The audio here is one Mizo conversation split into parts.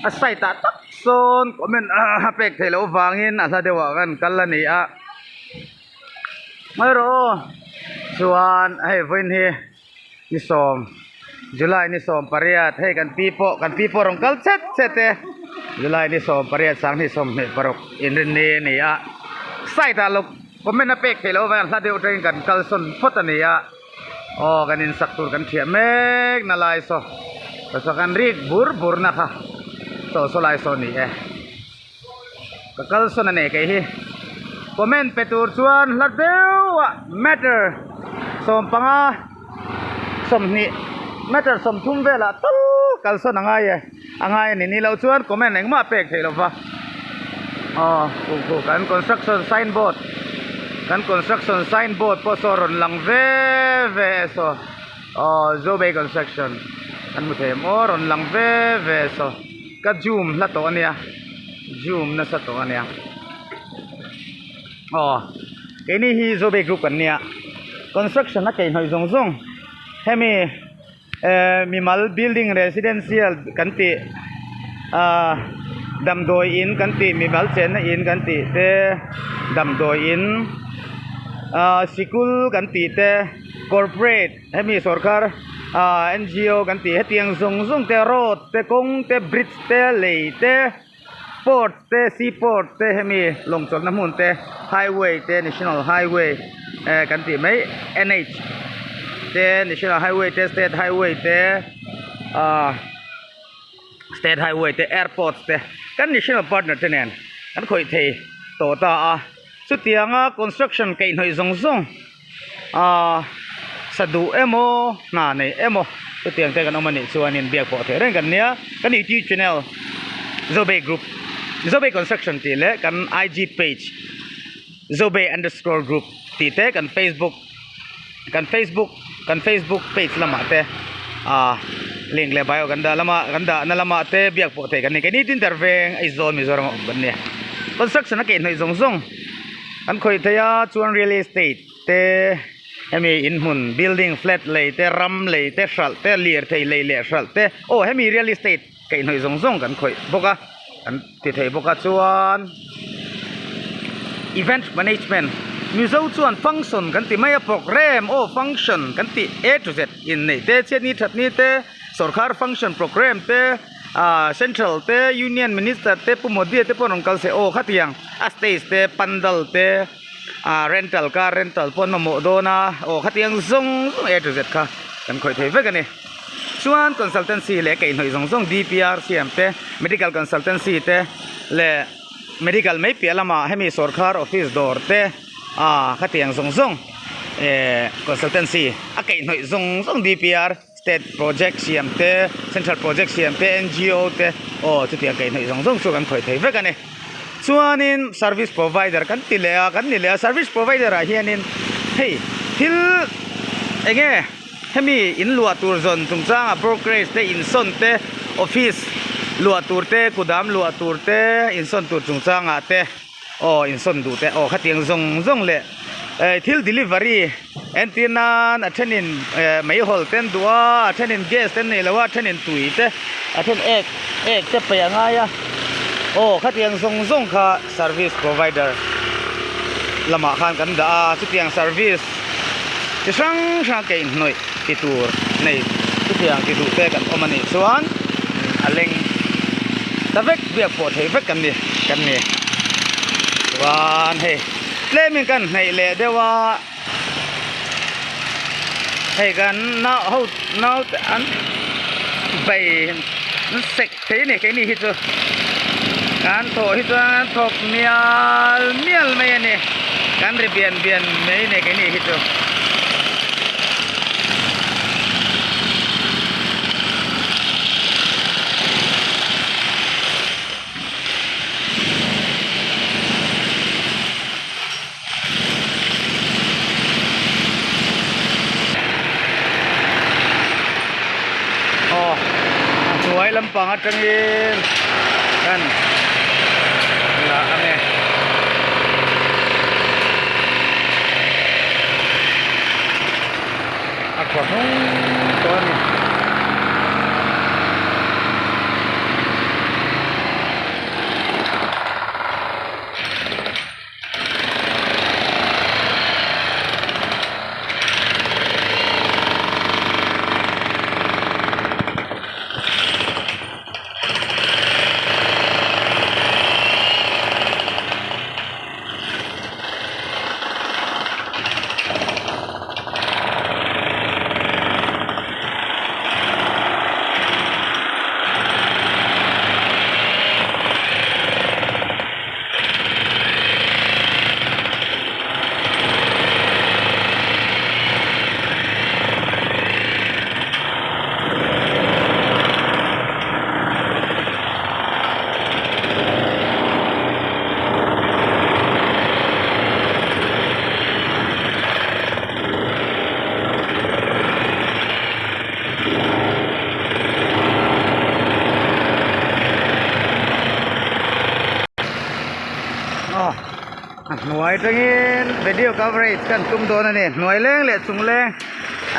A side ah tak sawn comment a pek theih loh avangin a hla deuh ah khan kal a ni a ngawi rawh aw chuan hei vawiin hi ni sawm July ni sawm pariat hei kan pi pawh kan pi pawh rawn kal chet chet e July ni sawm pariat sanghnih sawmhnih paruk inrinni a ni a side ah lo comment a pek theih loh avangin a hla deuh atangin kan kal sawn phawt a ni a. Aw kan insak tur kan thiah mek na lai saw saw kan rik bur bur na kha saw saw lai saw ni e ka kal sawn a nei kei hi comment pe tur chuan hla deuh ah meter 15 20 meter 30 velah tal kal sawn a ngai e a ngai a ni ni loh chuan comment engmah pek theih lova aw kan construction signboard kan construction signboard pawh saw rawn lang ve ve e saw aw zobay construction kan hmu thei em aw rawn lang ve ve e saw ka zoom hla tawh a nia zoom nasa tawh a nia aw keini hi zobay group kan nia construction a keihnawih zawng zawng hemi. Eh mimal building residential kan tih ah damdawi in kan tih mimal chenna in kan tih te damdawi in ah sikul kan tih te corporate hemi sawrkar ah N G O kan tih hetiang zawng zawng te road te kawng te bridge te lei te port te sea port te hemi lawng chawlhna hmun te highway te national highway eh kan tih mai N H te national highway te state highway te ah state highway te airport te kan national partner te nen an khawih thei tawh ta a chutianga construction kaihhnawih zawng zawng ah sa duh emaw hna nei emaw chutiang te kan awm anih chuanin biak pawh theih reng kan nia kan youtube channel zobay group zobay construction tih leh kan ig page zobay underscore group tih te kan facebook kan facebook kan facebook page lamah te ah link leh bio kan dah lamah kan dah na lamah te biak pawh theih kan ni keini tin tar veng Aizawl Mizoram a awm kan nia construction a keihhnawih zawng zawng. An khawih thei a chuan real estate te hemi inhmun building flat lei te ram lei te hralh te lirthei lei leh hralh te aw hemi real estate kaihhnawih zawng zawng kan khawih bawk a kan ti thei bawk a chuan event management mizo chuan function kan ti mai a programme aw function kan tih a to z inneih te chhiatni thatni te sawrkhar function programme te. Ahh central te union minister te pu modi te pawh an rawn kal se aw khatiang a stage te pandal te ahh rental car rental pawh an mamawh dawn a aw khatiang zawng zawng a to z kha kan khawih thei vek a ni chuan consultancy leh kaihhnawih zawng zawng D P R siam te medical consultancy te leh medical mai piah lamah hemi sawrkhar office dawr te ahh khatiang zawng zawng ehh consultancy a kaihhnawih zawng zawng D P R. State project siam te, central project siam te, N_G_O te aw chutiang kaihhnawih zawng zawng chu kan khawih thei vek a ni. Chuanin service provider kan ti leh a, kan ni leh a, service provider ah hianin hei thil eng nge hemi in luah tur zawn chungchangah brokerage te insawn te office luah tur te kudam luah tur te insawn tur chungchangah te aw insawn duh te aw khatiang zawng zawng leh eh thil delivery entir nan a thenin eh meihawl te an duh a a thenin gas te an neih loh a a thenin tui te a then ek ek te peih a ngai a aw khatiang zawng zawng kha service provider lamah khan kan dah a chutiang service chi hrang hrang keihnawih ti tur nei chutiang ti duh te kan awm a nih chuan a leng ta vek biak pawh theih vek kan ni kan ni chuan hei tlemin kan hnaih leh deuh a hei kan nau ho nau te an bei an sek thei a ni keini hi chu kan thawh hi chuan an thawk mial mial mai a ni kan ri bian bian mai a ni keini hi chu. Aw a hnuai lampang atangin kan la ange. A khaw hnung tawh a ni. Aw a hnuai atangin video coverage kan tum dawn a ni hnuai leng leh chung leng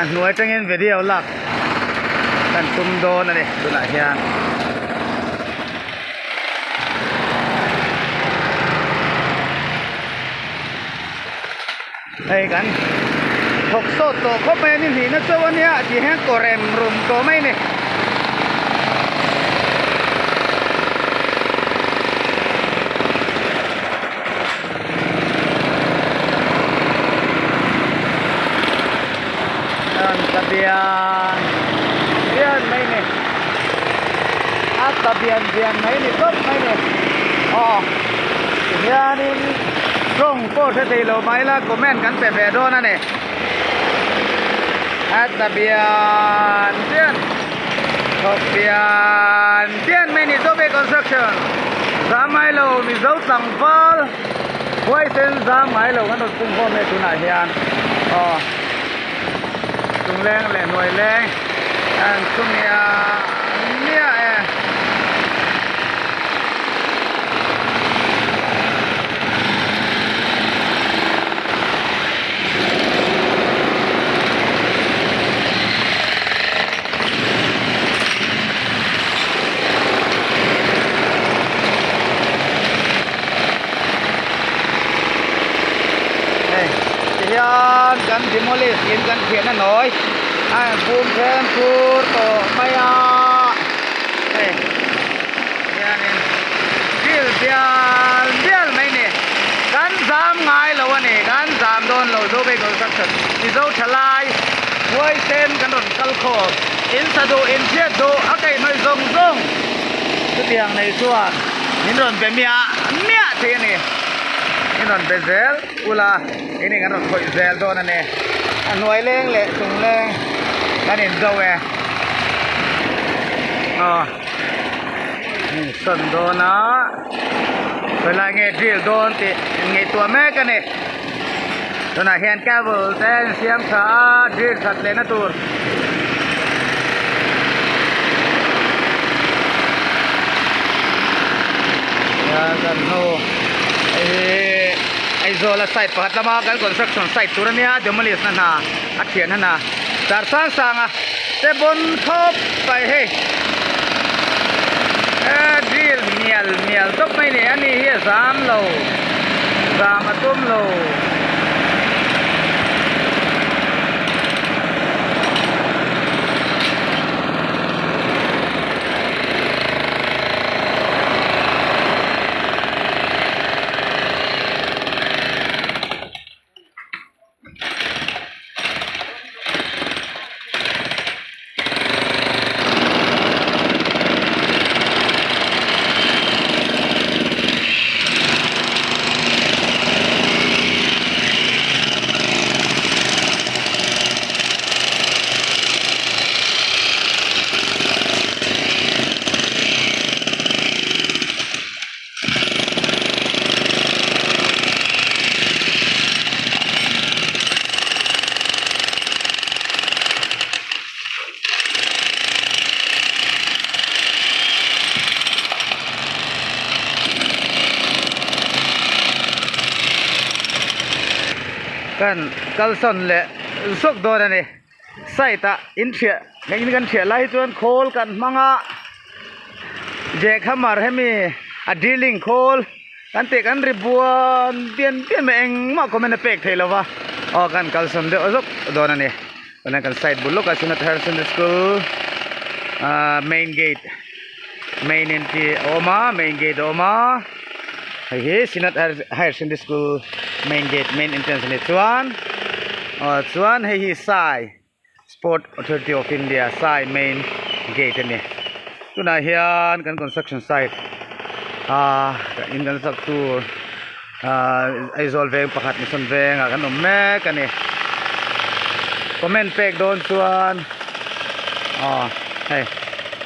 a hnuai atangin video lak kan tum dawn a ni tunah hian. Hei kan thawk sawt tawh khawp mai a ni hnihna chauh a nia tih hian kaw rem rum tawh mai a ni. An tla bian bian mai a ni a tla bian bian mai a ni tawp mai a ni aw tihianin tawng pawh hre thei lo mai la comment kan pe ve dawn a ni a tla bian bian thawk bian bian mai a ni Zobe construction zam ngai lo mizo tlangval huaisen zam ngai lo kan rawn pung khawm e tunah hian aw chung leng leh hnuai leng an thu miah miah e. Hei tihian kan demolish in kan thiahna nawi a in phum then fur tawh mai a hei hianin thil bial bial mai a ni kan zam ngai lo a ni kan zam dawn lo Zobei construction Mizo thalai huaisen kan rawn kal khawm in sa duh in hriat duh a kaihhnawih zawng zawng chutiang nei chuan min rawn be miah miah thei a ni min rawn be zel ula keini kan rawn khawih zel dawn a ni a hnuai leng leh chung leng kan in zo e aw min sawn dawn a khawilai nge drill dawn tih inngaihtuah mek a ni tunah hian cable te an siam tha a drill that leh na tur. Kan hnu hei hi Aizawl a site pakhat lama kan construction site tur ania demolish na hna a thian hna dar sang sang a te bawn khawp mai hei drill mial mial tawp mai ni ani hi a zam lo zam a tum lo. Kan kalsawn leh zawk dawn a ni side ah in thiah in kan thiah lai hi chuan khawl kan hmang a jack hammer hemi a drilling khawl kan tih kan ri buan bian bian mai engmah comment a pek theih lova aw kan kalsawn deuh zawk dawn a ni. Tunah kan side bul lawkah Synod Higher Secondary School ahh main gate main entry a awm a main gate a awm a hei hi Synod Higher Secondary School main gate main entrance a ni chuan aw chuan hei hi sai Sport Authority of India sai main gate a ni tunah hian kan construction site ahh in kan sak tur. Ahh Aizawl veng pakhat mission vengah kan awm mek a ni comment pek dawn chuan aw hei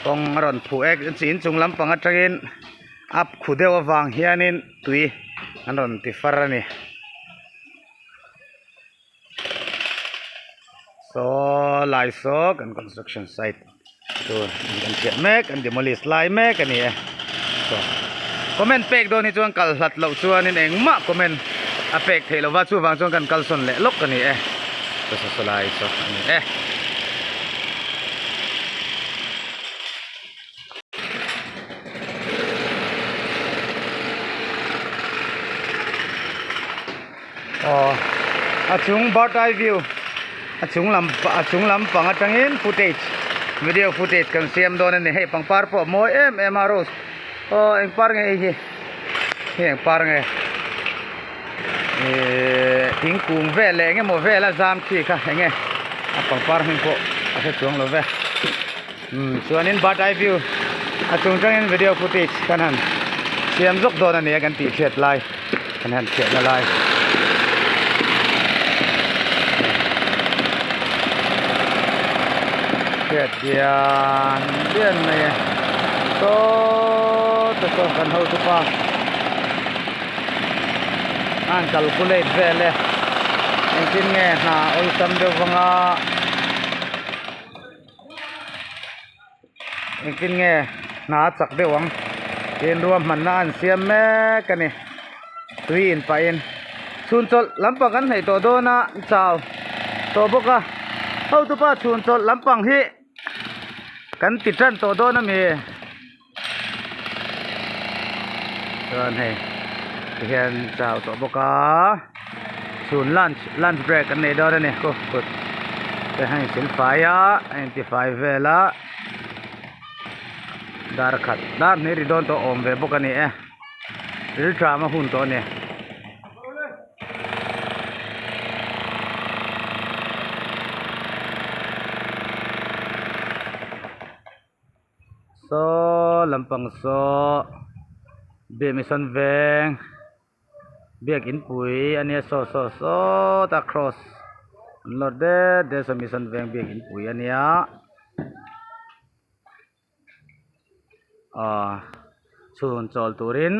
kawng a rawn phuh ek chi inchung lampang atangin a khu deuh avang hianin tui an rawn ti far a ni. Saw lai saw kan construction site tur an thiah mek an demolish lai mek a ni e saw. Comment pek dawn hi chuan kal hlat loh chuanin engmah comment a pek theih lova chuvang chuan kan kalsawn leh lawk a ni e. Saw saw saw lai saw a ni e. Aw a chung bird eye view a chung lam a chung lampang atangin footage video footage kan siam dawn a ni hei pangpar pawh a mawi em em a rose aw eng par nge hei hi hei eng par nge ihh thingkung vel leh eng emaw vel a zam chi kha eng nge a pangpar hming pawh a hre chuang lo ve. Umm chuanin bird eye view a chung tangin video footage kan han siam zawk dawn a nia kan tih hriat lai kan han hriatna lai. Hriat dian dian mai e saw te sawn kan hotu pa a han calculate vel e engtin nge hna awlsam deuh vanga. Engtin nge hna a chak deuh ang tin ruahmanna an siam mek a ni tui in pahin chhun chawlh lampang kan hnaih tawh dawn a chau tawh bawk a hotupa chhun chawlh lampang hi kan ti tan tawh dawn a mi. Chuan hei tihian chau tawh bawk a chhun lunch lunch break an nei dawn a ni kut kut te hei in fai a a intifai vel a dar khat dar hnih ri dawn tawh awm ve bawk a ni e rilṭam a hun tawh a ni. Saw lampang saw Biakmission veng biakin pui a nia saw saw saw ta cross an lawr det det saw mission veng biakin pui a nia aw chhun chawl turin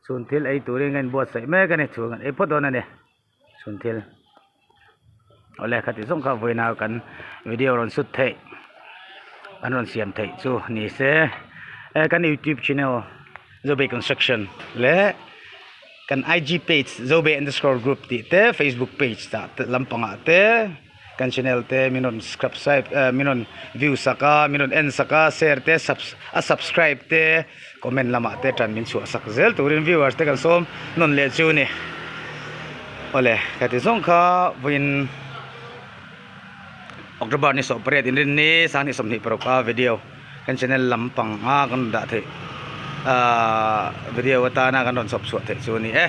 chhun thil ei turin ka inbuatsaih mek a ni chhun kan ei phawt dawn a ni chhun thil. Awle khati zawng kha vawiina kan video rawn sut theih an rawn siam theih chu ni se e kan youtube channel Zobei construction leh kan ig page Zobei underscore group tih te facebook page tah te lampangah te kan channel te min rawn subscribe min rawn view sak a min rawn en sak a share te a subscribe te comment lamah te tan min chhuah sak zel turin viewers te kan sawm nawn leh chu ni awle ka ti zawng kha vawiin October ni 18 inrinni sanghnih 25 a video kan channel lampang a kan rawn dah theih ahh video atana kan rawn chhawp chhuah theih chu a ni e.